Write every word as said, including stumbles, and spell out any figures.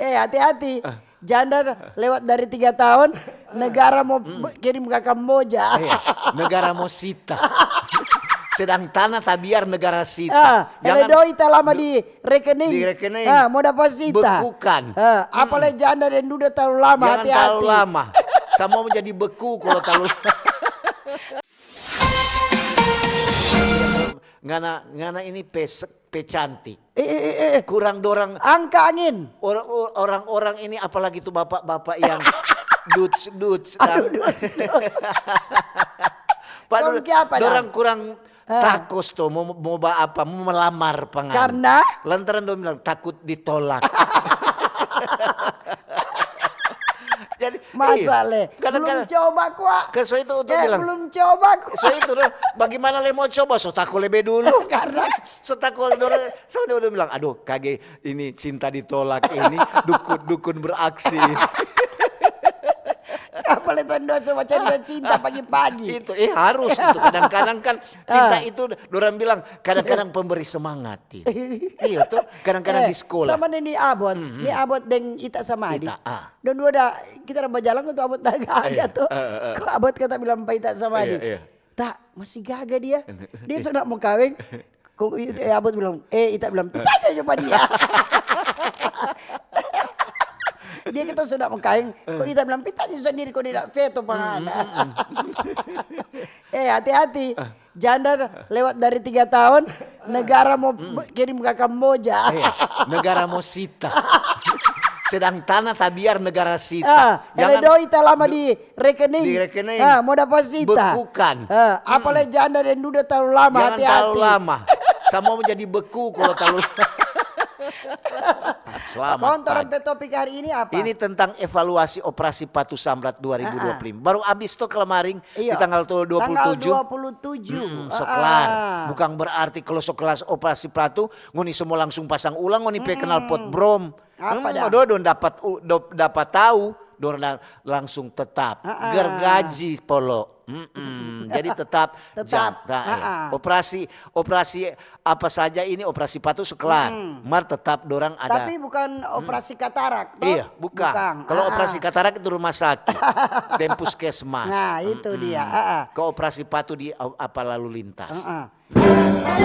Eh, hati-hati. Janda lewat dari tiga tahun, negara mo be-, kirim ka Kamboja. Iya, negara mo sita. Sedang tanah tabiar negara sita. Ah, ele doi talama di rekening. Di rekening. Ah, mo dapa sita. Bekukan. Ah, apalai janda deng duda talalu lama, hati-hati. Jangan talalu lama. Sama mo jadi beku kalau talalu lama. Ngana, ngana ini pesek pe cantik. Eh, eh, eh, eh. Kurang dorang Angka angin. Or- or- orang-orang ini, apalagi tu bapak-bapak yang duts duts. Aduh, duts, duts. Padahal Dong kiapa, dorang dong? Kurang takos to, mau mau ba apa, mau melamar pangan. Karena? Lantaran dong bilang takut ditolak. Jadi Masa iya. Le? Kadang- Belum kadang- coba kwa. Ke so itu untuk Eh, bilang. Belum coba kwa. So itu dong, bagaimana le mau coba? So tako lebe dulu. Karena? So tako dulu. Sama dia udah bilang, aduh kage ini cinta ditolak ini, dukun-dukun beraksi. Apa le tuan dosa macam dia cinta pagi-pagi. Itu eh harus itu. Kadang-kadang kan cinta Ah. Itu orang bilang kadang-kadang pemberi semangat itu. Iya tuh, kadang-kadang Eh, di sekolah. Sama deng ni Abot, ni Abot deng Ita Samadi. Ita, ah. Dong dua da, kita da bajalang tu Abot da aga Iya, tu. eh, eh, eh. Kong Abot kata bilang pa Ita Samadi, Iya, iya. "Ta, masih gaga dia. Dia so nak mo kaweng." Kong i- eh, Abot bilang, eh, Ita bilang, "Pi tanya jo pa dia." Dia kata so nak mo kaweng, kong Ita bilang, "Pi tanya sandiri kong dia nak feto pa ngana." Eh, hati-hati. Janda lewat dari tiga tahun, negara mo be- kirim ka Kamboja. Iya, negara mo sita. Sedang tanah tabiar negara sita. Ah, ele Jangan doi talama di rekening. Di rekening. Ah, mo dapa sita. Bekukan. Ah, apalai janda deng duda talalu lama, Jangan hati-hati. Talalu lama. Sama mo jadi beku kalau talalu lama. Selamat Kong torang pagi. Pe topik hari ini apa? Ini tentang evaluasi operasi Patu Samrat dua ribu dua puluh lima. Baru abis to kelemaring di Iya. tanggal tu- dua puluh tujuh. Tanggal dua puluh tujuh. Mm, so Ah, kelar. ah. Bukan berarti kalau so kelar operasi Patu, ngoni semua langsung pasang ulang, ngoni pe knalpot brom. Apa Hmm, dah? Dong dapat u- do- dapat tahu, dong la- langsung tetap. Ah, ah. Gergaji polo. Mm-mm. Jadi tetap Tetap. jam- nah, Ah, eh, ah. Operasi operasi apa saja ini, operasi Patu so kelar. Mar tetap dorang ada. Tapi bukan operasi katarak, toh? Iya, bukan. Kalau Ah, operasi ah. Katarak itu rumah sakit dan puskesmas. Nah, itu Mm-mm. dia. Ah, ah. Ke operasi Patu di au- apa lalu lintas. Ah, ah.